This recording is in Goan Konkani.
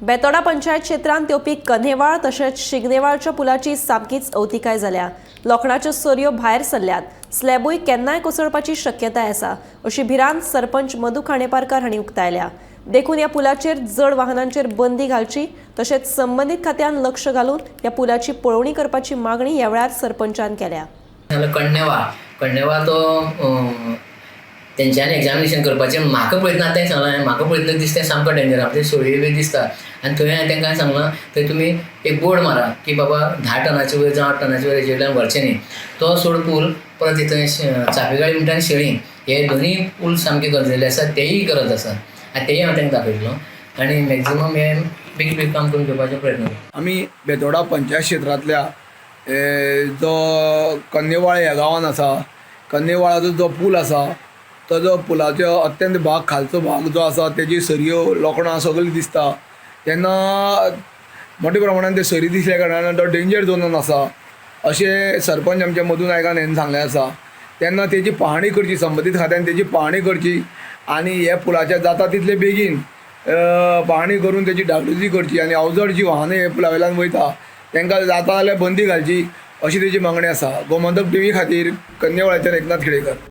बेतोडा पंचायत क्षेत्रांत येवपी कन्हेवाळ तशेंच शिगनेवाळच्या पुलाची सामकीच अवतिकाय जाल्या. लोखणाच्यो सरयो भायर सरल्यात, स्लॅबूय केन्नाय कोसळपाची शक्यताय आसा अशी भिरांत सरपंच मधू खांडेपारकार हांणी उक्तायल्या. देखून ह्या पुलाचेर जड वाहनांचेर बंदी घालची तशेंच संबंदीत खात्यान लक्ष घालून ह्या पुलाची पळोवणी करपाची मागणी ह्या वेळार सरपंचान केल्या. जाल्यार कण्णेवा कण्णेवा तो तेंच्यांनी एग्जामिनेशन करपाचें म्हाका पळयतना तें सांगलां, म्हाका पळयतना दिसता सामको डेंजर, आमचे सळयो बी दिसता. आनी थंय हांवें तांकां सांगलां, थंय तुमी एक बोर्ड मारा की बाबा 10 टनाचे वयर जावं 8 टनाचे वयर हेजे वयल्यान व्हरचें न्ही. तो सोड पूल परत थंय चापेगाळी म्हणटा आनी शेळी हे दोनूय पूल सामके गरजेले आसा, तेयी गरज आसा आनी तेयी हांव तांकां दाखयतलो आनी मॅक्झिमम हे बेगीन बेगीन काम करून घेवपाचो प्रयत्न करता. आमी बेतोडा पंचायत क्षेत्रांतल्या जो कन्नेवाळ ह्या गांवान आसा, कन्नेवाळाचो जो पूल आसा तो जो पुलाचो अत्यंत भाग खालचो भाग जो आसा तेजी सरयो लोखणां सगळीं दिसता. तेन्ना मोठ्या प्रमाणान ते सरी दिसल्या कारणान तो डेंजर झोनान आसा अशें सरपंच आमच्या मधू नायकान हेन सांगलें आसा. तेन्ना तेजी पाहणी करची, संबंदीत खात्यान तेजी पाहणी करची आनी ह्या पुलाच्या जाता तितले बेगीन पाहणी करून तेजी डागडुजी करची आनी अवजड जी वाहनां हे पुला वयल्यान वयता तांकां जाता जाल्यार बंदी घालची अशी तेजी मागणी आसा. गोमंतक टीव्ही खातीर कन्नेवाळाच्यान एकनाथ खेडेकर.